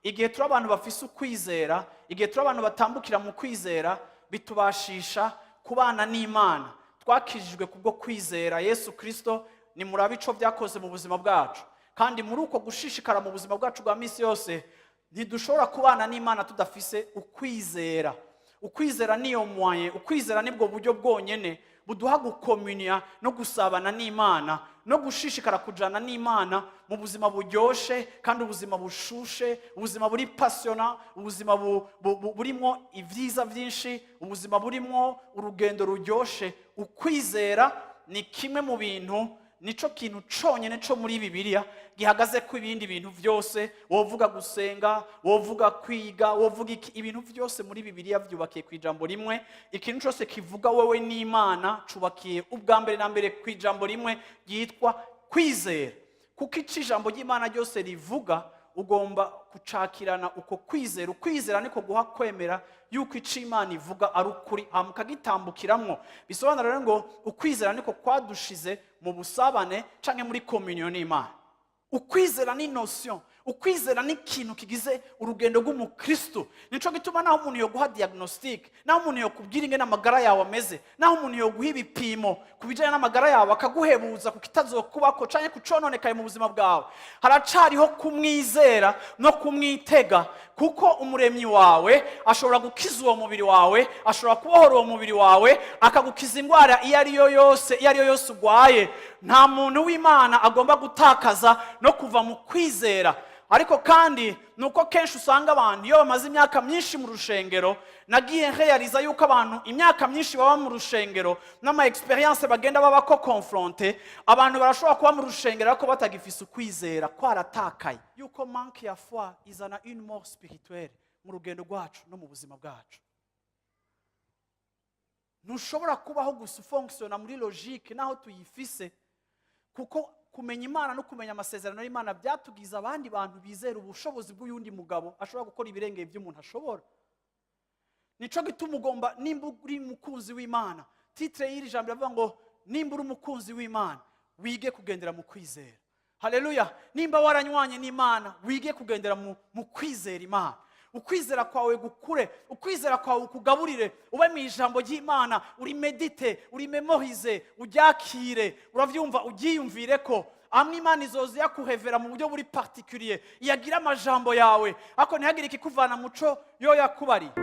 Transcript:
Igihe turi abantu bafise ukwizera, igihe turi abantu batambukira mu kwizera, bitubashisha kubana n'Imana. Twakijijwe kubwo kwizera Yesu Kirisito. Ni murabe ico byakoze mu buzima bwacu. Kandi muri uko gushishikara mu buzima bwacu bwa minsi yose, ntidushobora kubana n'Imana tudafise ukwizera. Ukwizera niyo moyen, ukwizera nibwo buryo bwonyene buduha gukomuniya no gusabana n'Imana no gushishikara kujana n'Imana mu buzima buryoshe kandi ubuzima bushushe, ubuzima buri passionnant, ubuzima burimo ibyiza byinshi, ubuzima burimo urugendo ruryoshe. Ukwizera ni kimwe mu bintu, nico kintu conyene co muri Bibiliya gihagaze ku ibindi bintu byose. Wovuga gusenga, wovuga kwiga, wovuga iki, ibintu byose muri Bibiliya byubakiye ku ijambo rimwe. Ikintu cyose kivuga wowe n'Imana cubakiye ubwa mbere na mbere ku ijambo rimwe ryitwa kwizera, kuko ico ijambo ry'Imana ryose rivuga ugomba kucakirana uko kwizera. Ukwizera niko guha kwemera yuko ico Imana ivuga ari ukuri, hama ukagitambukiramwo. Bisobanura rero ngo ukwizera niko kwadushize mu busabane canke muri communion n'Imana. Ukwizera ni notion, ukwizera ni ikintu kigize urugendo rw'umukristo. Nico gituma naho umuntu yoguha diagnostic, naho umuntu yokubwira ingene amagara yawe ameze, naho umuntu yoguha ibipimo ku bijanye n'amagara yawe, akaguhebuza ku kitazokubako canke kucononekaye mu buzima bwawe, haracariho kumwizera no kumwitega, kuko umuremyi wawe ashobora gukiza uwo mubiri wawe, ashobora kubohora uwo mubiri wawe, akagukiza indwara iyo ari yo yose, iyo ari yo yose urwaye. Nta muntu w'Imana agomba gutakaza no kuva mu kwizera. Ariko kandi ni uko kenshi usanga abantu iyo bamaze imyaka myinshi mu rushengero, nagiye nrealiza yuko abantu imyaka myinshi baba mu rushengero n'ama expérience bagenda babako confronté, abantu barashobora kuba mu rushengero ariko batagifise ukwizera, kwaratakaye. Yuko manque ya foi izana une mort spirituelle mu rugendo rwacu no mu buzima bwacu. Ntushobora kubaho gusa ufonctionna muri logique naho tuyifise, kuko kumenya Imana no kumenya amasezerano y'Imana byatugize abandi bantu bizera ubushobozi bw'uyundi mugabo ashobora gukora ibirengeye by'umuntu ashobora. Nico gituma ugomba, nimba uri umukunzi w'Imana, titre y'iri jambo iravuga ngo nimba uri umukunzi w'Imana, wige kugendera mu kwizera. Haleluya! Nimba waranywanye n'Imana, wige kugendera mu kwizera Imana. Ukwizera kwawe gukure, ukwizera kwawe ukugaburire, ube mu ijambo ry'Imana, urimédite, urimémorise, uryakire, urabyumva, uryiyumvire ko amwe Imana izoza yakuhevera mu buryo buri particulier, yagira amajambo yawe, ariko ntihagire ikikuvana muco yo yakubariye.